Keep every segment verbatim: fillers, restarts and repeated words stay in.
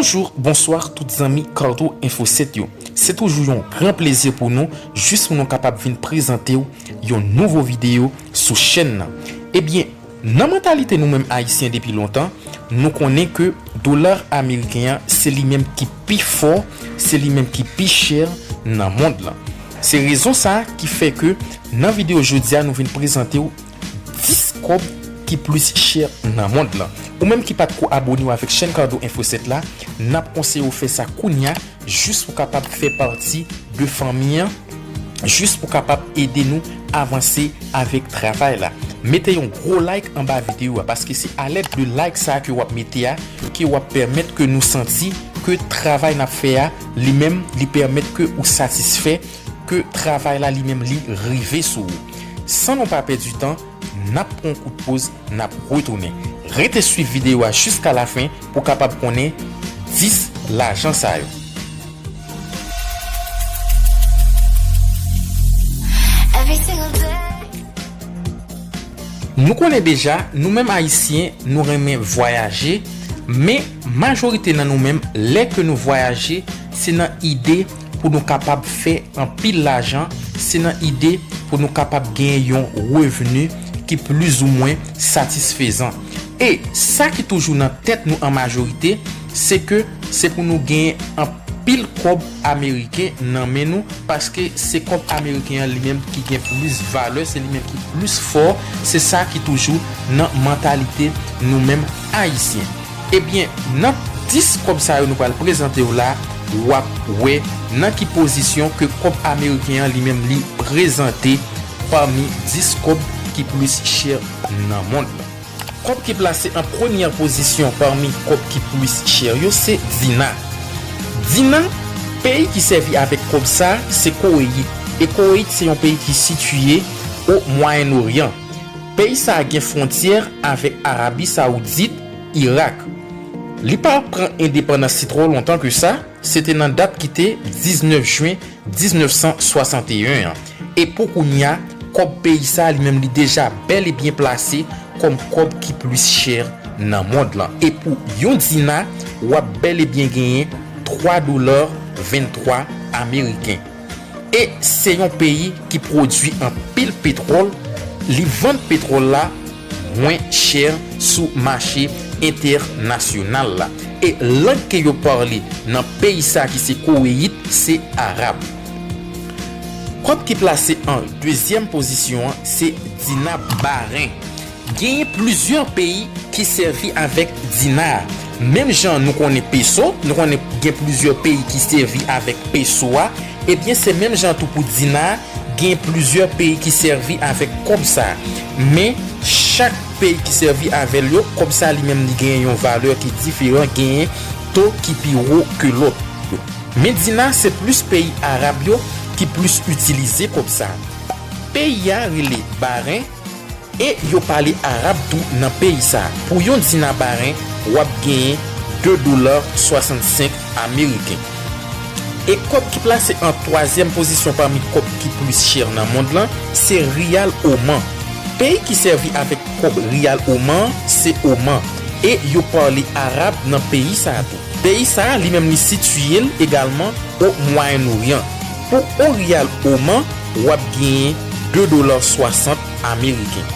Bonjou, bonswa tout zanmi Cardo Info sèt yo. Se toujou yon gran plezi pou nou, jis pou nou kapab vin prezante w yon nouvo videyo sou chèn nan. Ebyen, nan mantalite nou menm Ayisyen depi lontan, nou konnen ke dola ameriken an, se li menm ki pi fò, se li menm ki pi chè nan mond lan. Se rezon sa a ki fè ke nan videyo jodi a, nou vin prezante w dis kòb ki plis chè nan mond lan. Ou menm ki pa t ko abone w avèk chèn Cardo Info sèt la, n ap konseye w fè sa kounye a, jis pou kapab fè pati de fanmi an, jis pou kapab ede nou avanse avèk travay la. Mete yon gwo like anba videyo a, paske se alèd de like sa a ke w ap mete a, ke w ap pèmèt ke nou santi ke travay n ap fè a, li menm, li pèmèt ke ou satisfè, ke travay la li menm li rive sou ou. San nou pa pèdi tan, n ap pran yon kout poz, n ap retounen. Rete swiv videyo a jiska lafen pou kapab konnen dis lajan sa yo. Every single day. Nou konnen deja, nou menm Ayisyen, nou renmen vwayaje, men majorite nan nou menm, lè ke nou vwayaje, se nan ide pou nou kapab fè anpil lajan, se nan ide pou nou kapab genyen yon revni ki plizoumwen satisfezan. E sa ki toujou nan tèt nou an majorite, se ke se pou nou genyen anpil kòb ameriken nan men nou, paske se kòb ameriken an li menm ki gen plis valè, se li menm ki plis fò, se sa ki toujou nan mantalite nou menm Ayisyen. Ebyen, nan dis kòb sa yo nou pral prezante w la, w ap wè nan ki pozisyon ke kòb ameriken an li menm li prezante pami dis kòb ki plis chè nan mond lan. Kòb ki plase an premyè pozisyon pami kòb ki plis chè yo se dina. Dina, peyi ki sèvi avèk kòb sa se Koweyit, e Koweyit se yon peyi ki sitiye o Mwayen Oryan. Peyi sa a gen fwontyè avèk Arabi Sawoudit, Irak. Li pa pran endepandans li twò lontan ke sa, se te nan dat ki te diznèf jen diznèf san swasanteyen an. E pou kounye a, kòb peyi sa a li menm li deja bèl e byen plase kòm kòb ki plis chè nan mond lan. E pou yon dina, w ap bèl e byen genyen twa dola venntwa ameriken. E se yon peyi ki pwodui anpil petwòl, li vann petwòl la mwen chè sou mache entènasyonal la. E lang ke yo pale nan peyi sa ki se Koweyit, se arab. Kòb ki plase an dezyèm pozisyon an, se dina Baren. Genyen plizyè peyi ki sèvi avèk dina a. Menm jan nou konnen peso, nou konnen gen plizyè peyi ki sèvi avèk peso a, ebyen se menm jan tou pou dina a, gen plizyè peyi ki sèvi avèk kòb sa a. Men, chak peyi ki sèvi avè l yo, kòb sa a li menm li genyen yon valè ki diferan, genyen to ki pi wo ke lòt yo. Men dina se plis peyi arab yo ki plis itilize kòb sa a. Peyi a rele Baren, e yo pale arab tou nan peyi sa a. Pou yon dina Baren, w ap genyen de dola swasannsenk ameriken. E kòb ki plase an twazyèm pozisyon pami kòb ki plis chè nan mond lan, se riyal Oman. Peyi ki sèvi avèk kòb riyal Oman, se Oman. E yo pale arab nan peyi sa a tou. Peyi sa a, li menm li sitiye l egalman o Mwayen Oryan. Pou yon riyal Oman, w ap genyen de dola swasant ameriken.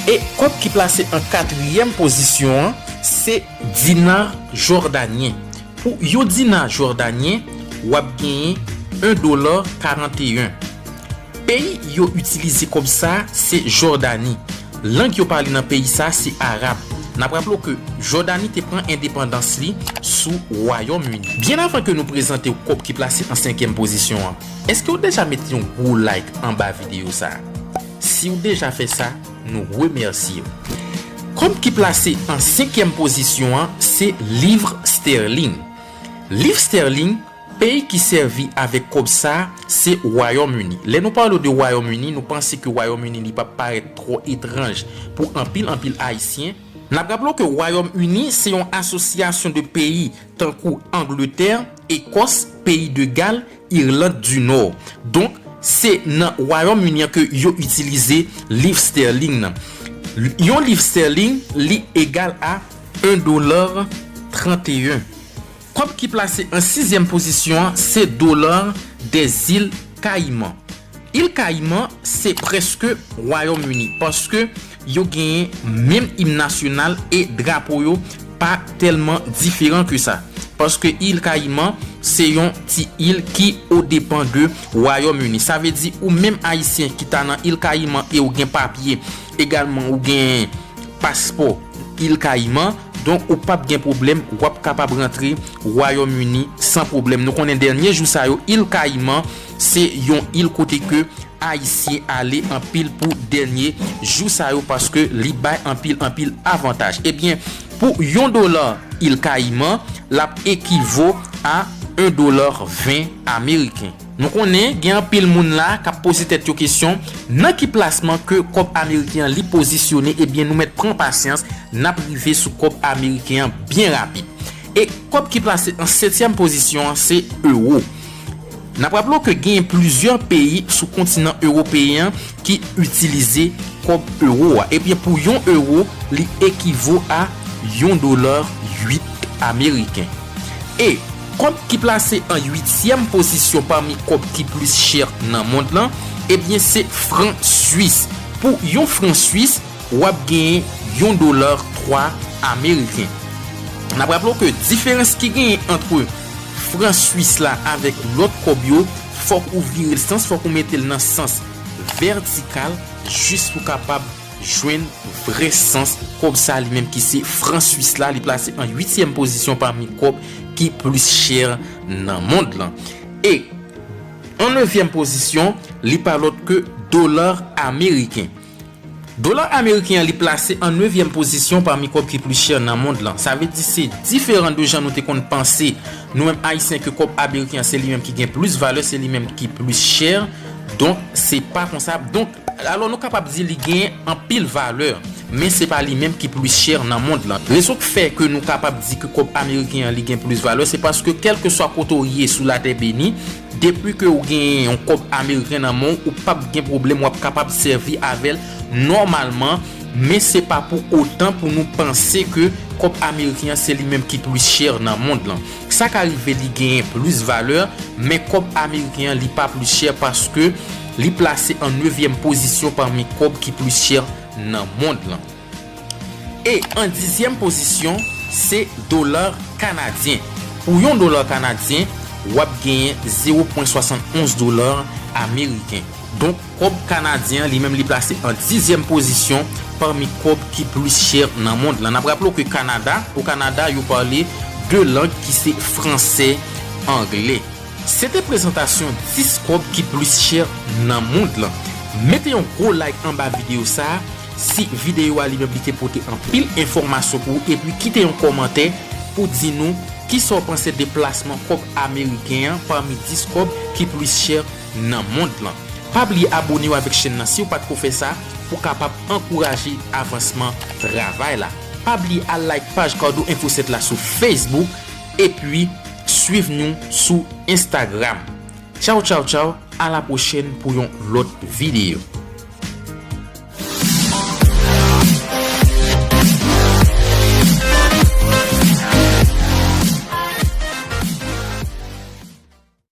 E kòb ki plase an katriyèm pozisyon an, se dina jòdanyen. Pou yon dina jòdanyen, w ap genyen en dola karanteyen. Peyi yo itilize kòb sa a, se Jòdani. Lang yo pale nan peyi sa a, se arab. N ap raple w ke Jòdani te pran endepandans li sou Wayòm Ini. Byen avan ke nou prezante w kòb ki plase an senkyèm pozisyon an, èske w deja mete yon gwo like anba videyo sa a? Si w deja fè sa, nou remèsye w. Kòb ki plase an senkyèm pozisyon an, se liv stèling. Liv stèling, peyi ki sèvi avèk kòb sa a, se Wayòm Ini. Lè nou pale w de Wayòm Ini, nou panse ke Wayòm Ini li p ap parèt twò etranj pou anpil, anpil Ayisyen. N ap raple w ke Wayòm Ini se yon asosyasyon de peyi tankou Angletè, Ekòs, peyi de Gal, Irland di Nò. Donk, se nan Wayòm Ini an ke yo itilize liv stèling nan. Yon liv stèling, li egal a en dola tranteyen. Kòb ki plase an sizyèm pozisyon an se dola dèzil Kayiman. Il Kayiman se prèske Wayòm Ini, paske yo genyen menm im nasyonal e drapo yo pa tèlman diferan ke sa. Paske Il Kayiman se yon ti il ki o depan de Wayòm Ini. Sa vle di ou menm Ayisyen ki ta nan Il Kayiman e ou gen papye, egalman ou gen paspò Il Kayiman, donk ou p ap gen pwoblèm, w ap kapab rantre Wayòm Ini san pwoblèm. Nou konnen dènye jou sa yo, Il Kayiman se yon il kote ke Ayisyen ale anpil pou dènye jou sa yo, paske li bay anpil, anpil avantaj. Ebyen, pou yon dola Il Kayiman, l ap ekivo a en dola ven ameriken. Nou konnen gen anpil moun la k ap poze tèt yo kesyon, nan ki plasman ke kòb ameriken an li pozisyone? Ebyen, nou mèt pran pasyans, n ap rive sou kòb ameriken an byen rapid. E kòb ki plase an setyèm pozisyon an se ewo. N ap raple w ke genyen plizyè peyi sou kontinan ewopeyen an ki itilize kòb ewo a. Ebyen, pou yon ewo, li ekivo a yon dola uit ameriken. E kòb ki plase an uityèm pozisyon pami kòb ki plis chè nan mond lan, ebyen, se fran swis. Pou yon fran swis, w ap genyen yon dola twa ameriken. N ap raple w ke diferans ki genyen ant fran swis la avèk lòt kòb yo, fòk ou vire l sans, fòk ou mete l nan sans vètikal, jis pou w kapab jwenn vrè sans kòb sa li menm ki se fran swis la, li plase an uityèm pozisyon pami kòb ki plis chè nan mond lan. E an nevyèm pozisyon, li pa lòt ke dola ameriken. Dola ameriken an, li plase an nevyèm pozisyon pami kòb ki plis chè nan mond lan. Sa vle di se diferan de jan nou te konn panse, nou menm Ayisyen, ke kòb ameriken an se li menm ki gen plis valè, se li menm ki plis chè. Donk, se pa konsa. Donk, alò nou kapab di li gen anpil valè, men se pa li menm ki plis chè nan mond lan. Rezon k fè ke nou kapab di ke kòb ameriken an li gen plis valè, se paske kèlkeswa kote w ye sou latè beni, depi ke w gen yon kòb ameriken nan men w, ou p ap gen pwoblèm, w ap kapab sèvi avè l nòmalman, men se pa pou otan pou nou panse ke kòb ameriken an se li menm ki plis chè nan mond lan. Sa ka rive li genyen plis valè, men kòb ameriken an li pa plis chè paske li plase an nevyèm pozisyon pami kòb ki plis chè nan mond lan. E an dizyèm pozisyon, se dola kanadyen. Pou yon dola kanadyen, w ap genyen zewo pwen swasann onz dola ameriken. Donk, kòb kanadyen an, li menm, li plase an dizyèm pozisyon pami kòb ki plis chè nan mond lan. N ap raple w ke Kanada, o Kanada, yo pale de lang ki se fransè, anglè. Se te prezantasyon dis kòb ki plis chè nan mond lan. Mete yon gwo like anba videyo sa a, si videyo a li menm li te pote anpil enfòmasyon pou ou, epi kite yon kòmantè pou di nou kisa w panse de plasman kòb ameriken an pami dis kòb ki plis chè nan mond lan. Pa bliye abone w avèk chèn nan si w pa t ko fè sa, pou w kapab ankouraje avansman travay la. Pa bliye al like paj Cardo Info sèt la sou Facebook, epi swiv nou sou Instagram. Tchaw, tchaw, tchaw, a la pwochèn pou yon lòt videyo.